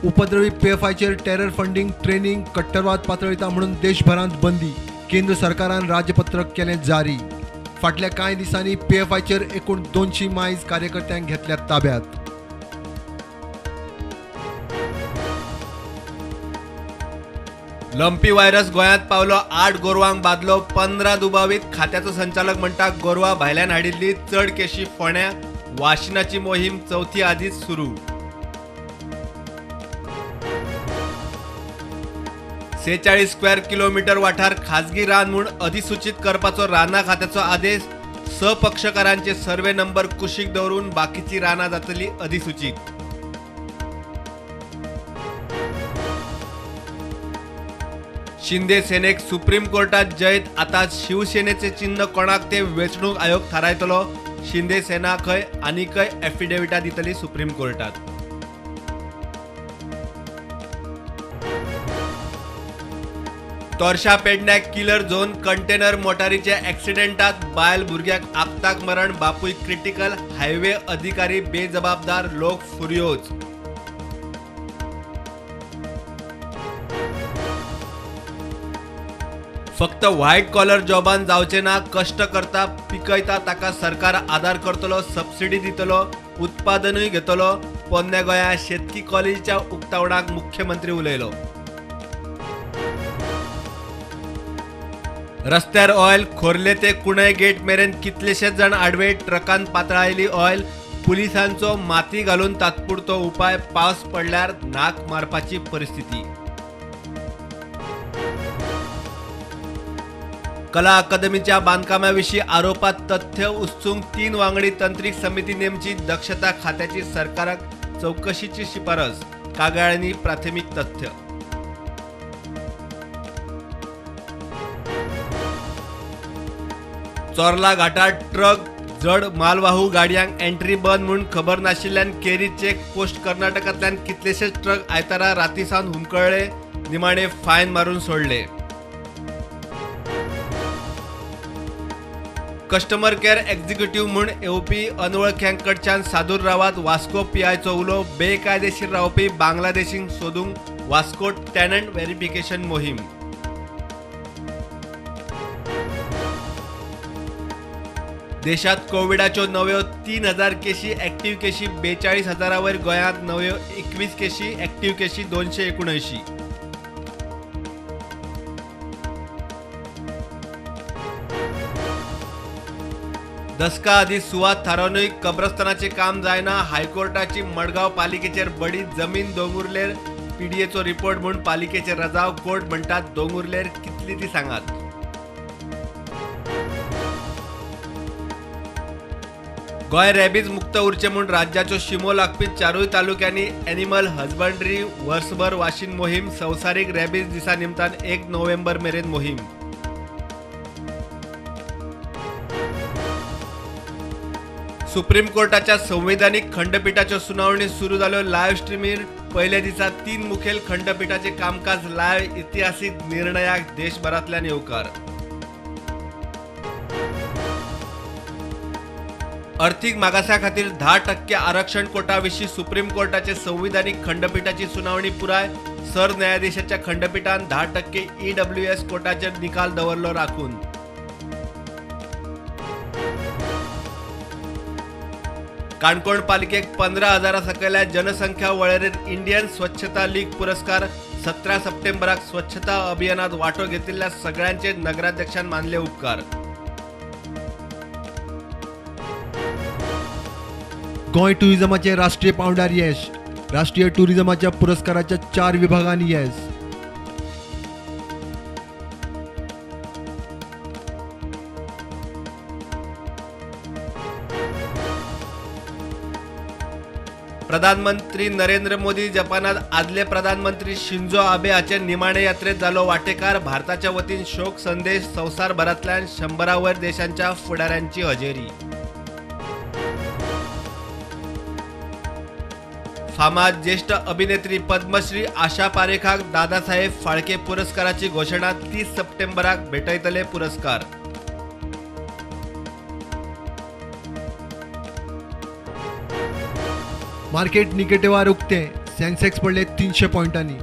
उपद्रवी पीएफआयचेर terror funding, training, कट्टरवाद पातळिता म्हणून देशभरांत बंदी. केंद्र सरकारान राजपत्रक केलें जारी. फाटल्या कांय दिसांनी पीएफआयचेर एकूण 200 मायज कार्यकर्त्यांक घेतल्यात ताब्यात. लंपी व्हायरस गोंयांत पावलो, 8 गोरवांक बादलो, 15 दुबावीत. खात्याचो संचालक म्हणटा गोरवां भायल्यान हाडिल्ली, चड केशी फोंड्या. वाशिनाची मोहीम चवथी आदींच सुरू. 46 स्क्वेअर किलोमीटर वाठार खाजगी रान म्हूण अधिसूचित करपाचो रानां खात्याचो आदेश. सपक्षकारांचे सर्वे नंबर कुशीक दवरून बाकीची रानां जातली अधिसूचित. शिंदे सेनेक सुप्रीम कोर्टात जैत, आता शिवसेनेचे चिन्ह कोणाक ते वेंचणूक आयोग थारायतलो. शिंदे सेना खंय आनीकय एफिडेविटा दितली सुप्रीम कोर्टात. तोरशा पेडण्या किलर झोन कंटेनर मोटारीच्या ॲक्सिडेंटात बायल भुरग्याक आपताक मरण, बापूय क्रिटिकल. हायवे अधिकारी बेजबाबदार, लोक फुर्योज. फक्त व्हायट कॉलर जॉबान जावचे ना, कष्ट करता पिकयता ताका सरकार आदार करतलो, सबसिडी दितलो, उत्पादनूय घेतलो. पोन्न्या गोंया शेतकी कॉलेजीच्या उक्तावणाक मुख्यमंत्री उलयलो. रस्त्यार ऑयल, खोर्ले ते कुणय गेट मेरेन कितलेशेच जाण आडवे, ट्रकान पातळायली ऑयल. पुलिसांचो माती घालून तात्पुरतो उपाय, पावस पडल्यार नाक मारपाची परिस्थिती. कला अकादमीच्या बांधकामाविशीं आरोपात तथ्य उस्तूंक 3 वांगडी तंत्रीक समिती नेमची, दक्षता खात्याची सरकाराक चवकशीची शिफारस. कागाळ्यांनी प्राथमिक तथ्य. चोर्ला घाटात ट्रक जड मालवाहू गाडयांक एंट्री बंद म्हूण खबर नाशिल्ल्यान केरी चेक पोस्ट कर्नाटकांतल्यान कितलेशेच ट्रक आयतारा राती सावन हुमकळ्ळे, निमाणे फायन मारून सोडले. कस्टमर केअर एक्झिक्युटिव्ह म्हूण येवपी अनवळख्यांकडच्यान सादूर रावात, वास्को पीआयचो उलो. बेकायदेशीर रावपी बांगलादेशींक सोदूंक वास्को टॅनंट व्हेरिफिकेशन मोहीम. देशात कोविडाच्यो नव्यो 3000 केशी, ॲक्टिव्ह केशी 42,000 वयर. गोंयांत नव्यो 21 केशी, ॲक्टिव्ह केशी 279. दसका आदी सुवात थारावनूय कब्रस्तानाचें काम जायना, हायकोर्टाची मडगांव पालिकेचेर बडी. जमीन दोंगुर्लेर पीडीएचो रिपोर्ट म्हूण पालिकेचेर रजाव. कोर्ट म्हणटात दोंगुर्लेर कितली ती सांगात. गोंय रॅबीज मुक्त उरचें म्हूण राज्याच्यो शिमो लागपी 4 तालुक्यांनी एनिमल हजबंड्री वर्सभर वाशीन मोहीम. संवसारीक रॅबीज दिसा निमतान 1 नोव्हेंबर मेरेन मोहीम. सुप्रीम कोर्टाच्या संवैधानिक खंडपीठाच्यो सुनावणी सुरू जाल्यो. लायव्ह स्ट्रीमीर पयल्या दिसा 3 मुखेल खंडपीठाचे कामकाज लायव्ह. इतिहासीक निर्णयाक देशभरांतल्यान येवकार. अर्थीक मागासा खातीर 10% आरक्षण कोटा विशीं सुप्रीम कोर्टाचे संविधानिक खंडपीठाची सुनावणी पुराय. सरन्यायाधीशाच्या खंडपीठान 10% ईडब्ल्यूएस कोटाचेर निकाल दवरलो राखून. काणकोण पालिकेक 15,000 सकयल्या जनसंख्या वळेरेंत इंडियन स्वच्छता लीग पुरस्कार. 17 सप्टेंबराक स्वच्छता अभियानात वांटो घेतिल्ल्या सगळ्यांचे नगराध्यक्षान मानले उपकार. गोंय टुरिझमाचे राष्ट्रीय पांवड्यार येश. राष्ट्रीय टुरिझमाच्या पुरस्काराच्या 4 विभागांनी येस. प्रधानमंत्री नरेंद्र मोदी जपानात आदले प्रधानमंत्री शिंजो आबे हाचे निमाणे यात्रेत जालो वाटेकार. भारताच्या वतीन शोक संदेश. संवसारभरांतल्यान 100 वयर देशांच्या फुडाऱ्यांची हजेरी. फामाद ज्येष्ठ अभिनेत्री पद्मश्री आशा पारेखाक दादासाहेब फाळके पुरस्काराची घोशणा. 30 सप्टेंबराक भेटयतले पुरस्कार. मार्केट निगेटिव्हार उक्तें. सेन्सेक्स पडले 300 पॉयंटांनी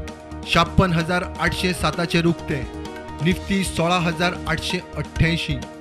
56,807चेर उक्ते. निफ्टी 16,888.